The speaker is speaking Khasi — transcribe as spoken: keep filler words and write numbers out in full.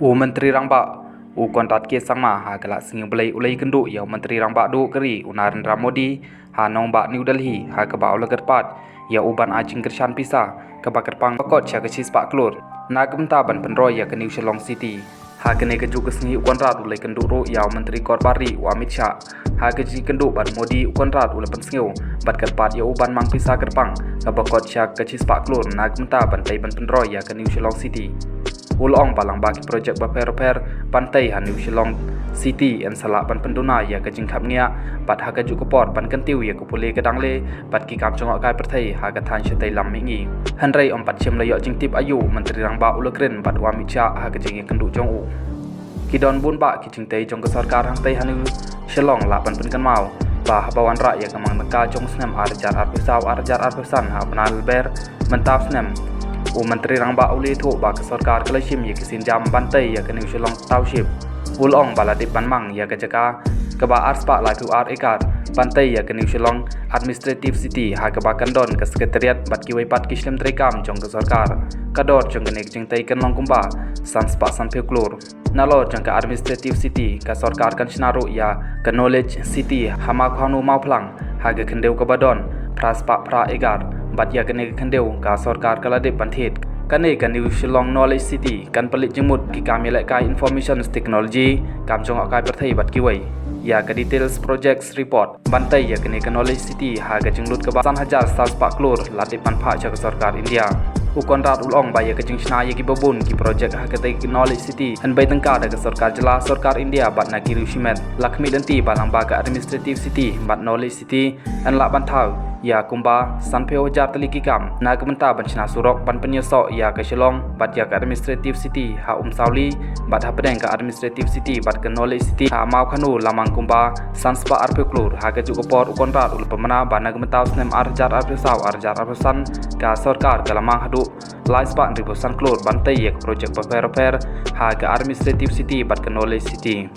U Myntri Rangbah u Conrad K Sangma ha ka la sngi Blei u la ïakynduh ïa u Myntri Rangbah duh ka ri u Narendra Modi ha nongbah New Delhi, ha kaba u la kyrpad ïa u ban ai jingkyrshan pisa kaba kyrpang ba kot sha ka shispah klur na ka bynta ban pynroi ïa ka New Shillong City. Ha kane kajuh ka sngi u Conrad u la ïakynduh ruh ïa u Myntri Korbar Ri u Amit Shah ha ka jingïakynduh bad u Modi. U Conrad u la pynsngew bad kyrpad ïa u ban mang pisa kyrpang kaba kot sha ka shispah klur na ka bynta ban tei ban pynroi ïa ka New Shillong City. U la ong ba lyngba ki projek bapher bapher ban tei ha New Shillong City yn sa lah ban pynduna ïa ka jingkhapngiah bad ha kajuh ka por ban kyntiew ïa ka pule ka dangle bad ki kam jngohkai pyrthei ha ka thaiñ shatei lam mihngi. Hynrei ym pat shym la ïoh jingtip aïu u Myntri Rangbah u la kren bad u Amit Shah ha ka jingïakynduh jong u. Ki don bun bah ki jingtei jong ka sorkar hangtei ha New Shillong lah ban pynkynmaw ba haba wanrah ïa ka mang tyngka jong u snem ar hajar arphew saw ar hajar arphew san ha u bnai Lber mynta u snem, u Myntri Rangbah u la ïathuh ba ka sorkar ka la shim ïa ki sienjam ban tei ïa ka New Shillong Township. U la ong ba la dep ban mang ïa ka jaka kaba arspah laiphew ar ekar ban tei ïa ka New Shillong Administrative City ha kaba kan don ka Secretariat bad kiwei pat ki shlem treikam jong ka sorkar. Ka dor jong kane ka jingtei kan long kumba sanspah sanphew klur. Nalor jong ka Administrative City, ka sorkar kan shna ruh ïa ka Knowledge City ha Mawkhanu Mawphlang ha ka khyndew kaba don phraspah phra ekar, bad ïa kane ka khyndew ka sorkar ka la dep ban thied. Kane ka New Shillong Knowledge City kan pynleit jingmut ki kam ïalehkai information technology, kam jngohkai pyrthei bad kiwei. Ïa ka Details Projects Report ban tei ïa kane ka Knowledge City ha ka jinglut kaba san hajar saw spah klur la dep ban phah sha ka sorkar India. U Conrad u la ong ba ïa ka jingshna ïa kiba bun ki projek ha katei ka Knowledge City yn bai tyngka da ka sorkar jylla, sorkar India bad na ki riew shimet. La khmih lynti ba lyngba ka Administrative City bad Knowledge City yn lah ban thaw ïa kumba sanphew hajar tylli ki kam na ka bynta ban shna surok ban pynïasoh ïa ka Shillong bad ïa ka Administrative City ha Umsawli bad hapdeng ka Administrative City bad ka Knowledge City ha Mawkhanu la mang kumba sanspah arphew klur. Ha kajuh ka por u Conrad u la pynbna ba na ka bynta u snem ar hajar arphew saw ar hajar arphew san ka sorkar ka la mang haduh laispah hynriewphew san klur ban tei ïa ka projek bapher bapher ha ka Administrative City bad ka Knowledge City.